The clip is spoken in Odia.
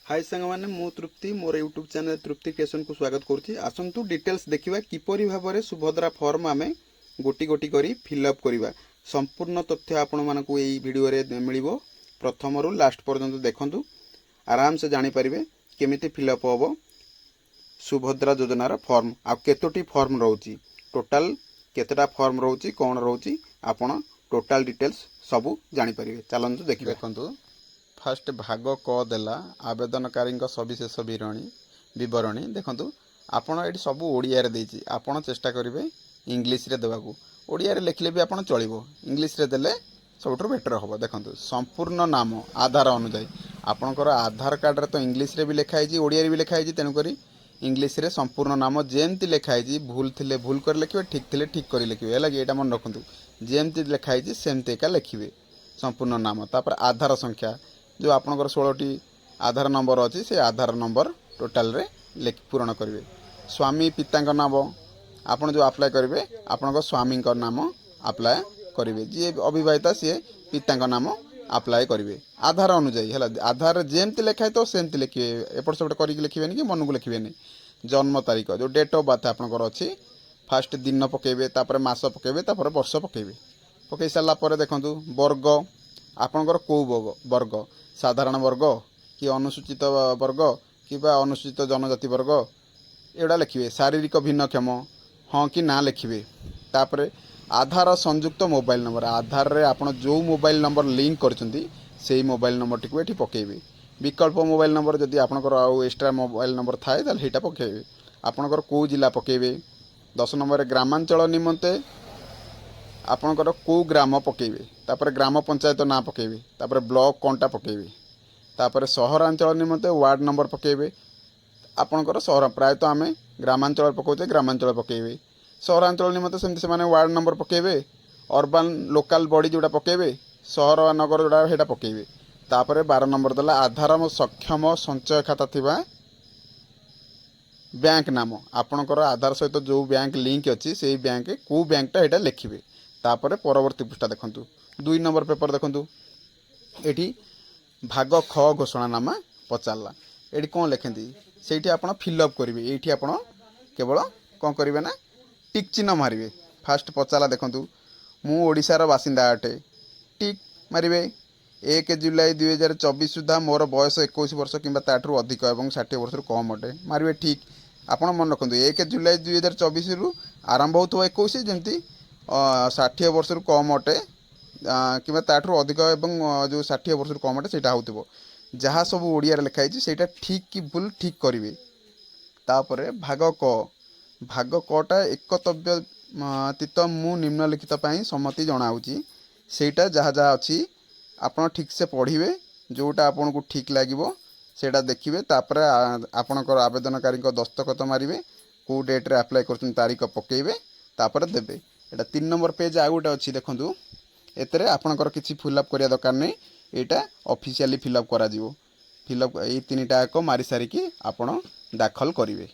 ହାଇ ସାଙ୍ଗମାନେ, ମୁଁ ତୃପ୍ତି, ମୋର ୟୁଟ୍ୟୁବ୍ ଚ୍ୟାନେଲ୍ ତୃପ୍ତି କ୍ରିଏସନ୍କୁ ସ୍ୱାଗତ କରୁଛି। ଆସନ୍ତୁ ଡିଟେଲ୍ସ ଦେଖିବା, କିପରି ଭାବରେ ସୁଭଦ୍ରା ଫର୍ମ ଆମେ ଗୋଟି ଗୋଟି କରି ଫିଲ୍ଅପ୍ କରିବା। ସମ୍ପୂର୍ଣ୍ଣ ତଥ୍ୟ ଆପଣମାନଙ୍କୁ ଏଇ ଭିଡ଼ିଓରେ ମିଳିବ। ପ୍ରଥମରୁ ଲାଷ୍ଟ ପର୍ଯ୍ୟନ୍ତ ଦେଖନ୍ତୁ, ଆରାମସେ ଜାଣିପାରିବେ କେମିତି ଫିଲ୍ଅପ୍ ହେବ ସୁଭଦ୍ରା ଯୋଜନାର ଫର୍ମ ଆଉ କେତୋଟି ଫର୍ମ ରହୁଛି, ଟୋଟାଲ୍ କେତେଟା ଫର୍ମ ରହୁଛି, କ'ଣ ରହୁଛି, ଆପଣ ଟୋଟାଲ୍ ଡିଟେଲ୍ସ ସବୁ ଜାଣିପାରିବେ। ଚାଲନ୍ତୁ ଦେଖିବା। ଦେଖନ୍ତୁ, ଫାଷ୍ଟ ଭାଗ କ ଦେଲା ଆବେଦନକାରୀଙ୍କ ସବିଶେଷ ବିବରଣୀ। ଦେଖନ୍ତୁ, ଆପଣ ଏଠି ସବୁ ଓଡ଼ିଆରେ ଦେଇଛି। ଆପଣ ଚେଷ୍ଟା କରିବେ ଇଂଲିଶରେ ଦେବାକୁ। ଓଡ଼ିଆରେ ଲେଖିଲେ ବି ଆପଣ ଚଳିବ, ଇଂଲିଶରେ ଦେଲେ ସବୁଠାରୁ ବେଟର୍ ହେବ। ଦେଖନ୍ତୁ, ସମ୍ପୂର୍ଣ୍ଣ ନାମ ଆଧାର ଅନୁଯାୟୀ। ଆପଣଙ୍କର ଆଧାର କାର୍ଡ଼ରେ ତ ଇଂଲିଶରେ ବି ଲେଖା ହେଇଛି, ଓଡ଼ିଆରେ ବି ଲେଖା ହେଇଛି। ତେଣୁକରି ଇଂଲିଶରେ ସମ୍ପୂର୍ଣ୍ଣ ନାମ ଯେମିତି ଲେଖା ହେଇଛି, ଭୁଲ ଥିଲେ ଭୁଲ କରି ଲେଖିବେ, ଠିକ୍ ଥିଲେ ଠିକ୍ କରି ଲେଖିବେ। ହେଲା କି? ଏଇଟା ମନେ ରଖନ୍ତୁ, ଯେମିତି ଲେଖା ହେଇଛି ସେମିତି ଏକା ଲେଖିବେ ସମ୍ପୂର୍ଣ୍ଣ ନାମ। ତାପରେ ଆଧାର ସଂଖ୍ୟା, ଯେଉଁ ଆପଣଙ୍କର 16ଟି ଆଧାର ନମ୍ବର ଅଛି, ସେ ଆଧାର ନମ୍ବର ଟୋଟାଲରେ ଲେଖି ପୂରଣ କରିବେ। ସ୍ୱାମୀ ପିତାଙ୍କ ନାମ, ଆପଣ ଯେଉଁ ଆପ୍ଲାଏ କରିବେ, ଆପଣଙ୍କ ସ୍ୱାମୀଙ୍କ ନାମ ଆପ୍ଲାଏ କରିବେ। ଯିଏ ଅବିବାହିତା, ସିଏ ପିତାଙ୍କ ନାମ ଆପ୍ଲାଏ କରିବେ ଆଧାର ଅନୁଯାୟୀ। ହେଲା? ଆଧାରରେ ଯେମିତି ଲେଖା ହେଇଥିବ ସେମିତି ଲେଖିବେ, ଏପଟ ସେପଟ କରିକି ଲେଖିବେନି କି ମନକୁ ଲେଖିବେନି। ଜନ୍ମ ତାରିଖ, ଯେଉଁ ଡେଟ୍ ଅଫ୍ ବାର୍ଥ ଆପଣଙ୍କର ଅଛି, ଫାଷ୍ଟ ଦିନ ପକାଇବେ, ତାପରେ ମାସ ପକାଇବେ, ତାପରେ ବର୍ଷ ପକାଇବେ। ପକାଇ ସାରିଲା ପରେ ଦେଖନ୍ତୁ, ବର୍ଗ, ଆପଣଙ୍କର କେଉଁ ବର୍ଗ, ସାଧାରଣ ବର୍ଗ କି ଅନୁସୂଚିତ ବର୍ଗ କିମ୍ବା ଅନୁସୂଚିତ ଜନଜାତି ବର୍ଗ, ଏଗୁଡ଼ା ଲେଖିବେ। ଶାରୀରିକ ଭିନ୍ନକ୍ଷମ ହଁ କି ନା ଲେଖିବେ। ତାପରେ ଆଧାର ସଂଯୁକ୍ତ ମୋବାଇଲ ନମ୍ବର, ଆଧାରରେ ଆପଣ ଯେଉଁ ମୋବାଇଲ ନମ୍ବର ଲିଙ୍କ କରିଛନ୍ତି, ସେଇ ମୋବାଇଲ ନମ୍ବରଟିକୁ ଏଠି ପକାଇବେ। ବିକଳ୍ପ ମୋବାଇଲ ନମ୍ବର, ଯଦି ଆପଣଙ୍କର ଆଉ ଏକ୍ସଟ୍ରା ମୋବାଇଲ ନମ୍ବର ଥାଏ, ତାହେଲେ ସେଇଟା ପକାଇବେ। ଆପଣଙ୍କର କେଉଁ ଜିଲ୍ଲା ପକାଇବେ। 10 ନମ୍ବରରେ ଗ୍ରାମାଞ୍ଚଳ ନିମନ୍ତେ ଆପଣଙ୍କର କେଉଁ ଗ୍ରାମ ପକାଇବେ, ତାପରେ ଗ୍ରାମ ପଞ୍ଚାୟତ ନାଁ ପକାଇବେ, ତାପରେ ବ୍ଲକ କ'ଣଟା ପକାଇବେ। ତାପରେ ସହରାଞ୍ଚଳ ନିମନ୍ତେ ୱାର୍ଡ଼ ନମ୍ବର ପକାଇବେ ଆପଣଙ୍କର ସହର। ପ୍ରାୟତଃ ଆମେ ଗ୍ରାମାଞ୍ଚଳ ପକାଉଛେ, ଗ୍ରାମାଞ୍ଚଳ ପକାଇବେ। ସହରାଞ୍ଚଳ ନିମନ୍ତେ ସେମିତି ସେମାନେ ୱାର୍ଡ଼ ନମ୍ବର ପକାଇବେ, ଅର୍ବାନ୍ ଲୋକାଲ୍ ବଡ଼ି ଯେଉଁଟା ପକାଇବେ, ସହର ବା ନଗର ଯେଉଁଟା ସେଇଟା ପକାଇବେ। ତାପରେ 12 ନମ୍ବର ଦେଲା ଆଧାର ସକ୍ଷମ ସଞ୍ଚୟ ଖାତା ଥିବା ବ୍ୟାଙ୍କ ନାମ। ଆପଣଙ୍କର ଆଧାର ସହିତ ଯେଉଁ ବ୍ୟାଙ୍କ ଲିଙ୍କ ଅଛି, ସେଇ ବ୍ୟାଙ୍କ, କେଉଁ ବ୍ୟାଙ୍କଟା ଏଇଟା ଲେଖିବେ। ତାପରେ ପରବର୍ତ୍ତୀ ପୃଷ୍ଠା ଦେଖନ୍ତୁ, 2 ନମ୍ବର ପେପର ଦେଖନ୍ତୁ। ଏଠି ଭାଗ ଖ ଘୋଷଣାନାମା ପଚାରିଲା। ଏଠି କ'ଣ ଲେଖନ୍ତି, ସେଇଠି ଆପଣ ଫିଲ୍ଅପ୍ କରିବେ। ଏଇଠି ଆପଣ କେବଳ କ'ଣ କରିବେ ନା ଟିକ୍ ଚିହ୍ନ ମାରିବେ। ଫାଷ୍ଟ ପଚାରିଲା, ଦେଖନ୍ତୁ, ମୁଁ ଓଡ଼ିଶାର ବାସିନ୍ଦା ଅଟେ, ଟିକ୍ ମାରିବେ। 1 ଜୁଲାଇ 2024 ସୁଦ୍ଧା ମୋର ବୟସ 21 ବର୍ଷ କିମ୍ବା ତାଠାରୁ ଅଧିକ ଏବଂ 60 ବର୍ଷରୁ କମ୍ ଅଟେ, ମାରିବେ ଠିକ୍। ଆପଣ ମନେ ରଖନ୍ତୁ, 1 ଜୁଲାଇ 2024ରୁ ଆରମ୍ଭ ହେଉଥିବ 21, ଯେମିତି 60 ବର୍ଷରୁ କମ୍ ଅଟେ କିମ୍ବା ତାଠାରୁ ଅଧିକ ଏବଂ ଯେଉଁ 60 ବର୍ଷରୁ କମ୍ ଅଟେ, ସେଇଟା ହେଉଥିବ। ଯାହା ସବୁ ଓଡ଼ିଆରେ ଲେଖା ହେଇଛି, ସେଇଟା ଠିକ୍ କି ଭୁଲ ଠିକ୍ କରିବେ। ତାପରେ ଭାଗ କ। ଭାଗ କଟା ଏତଦ୍ବ୍ୟତୀତ ମୁଁ ନିମ୍ନଲିଖିତ ପାଇଁ ସମ୍ମତି ଜଣାଉଛି। ସେଇଟା ଯାହା ଯାହା ଅଛି ଆପଣ ଠିକ୍ସେ ପଢ଼ିବେ, ଯେଉଁଟା ଆପଣଙ୍କୁ ଠିକ୍ ଲାଗିବ ସେଇଟା ଦେଖିବେ। ତାପରେ ଆପଣଙ୍କର ଆବେଦନକାରୀଙ୍କ ଦସ୍ତଖତ ମାରିବେ, କେଉଁ ଡେଟ୍ରେ ଆପ୍ଲାଏ କରୁଛନ୍ତି ତାରିଖ ପକାଇବେ, ତାପରେ ଦେବେ। ଏଇଟା 3 ନମ୍ବର ପେଜ୍। ଆଉ ଗୋଟେ ଅଛି, ଦେଖନ୍ତୁ। ଏଥିରେ ଆପଣଙ୍କର କିଛି ଫିଲ୍ଅପ୍ କରିବା ଦରକାର ନାହିଁ, ଏଇଟା ଅଫିସିଆଲି ଫିଲ୍ଅପ୍ କରାଯିବ। ଫିଲ୍ଅପ୍ ଏଇ ତିନିଟା ଯାକ ମାରି ସାରିକି ଆପଣ ଦାଖଲ କରିବେ।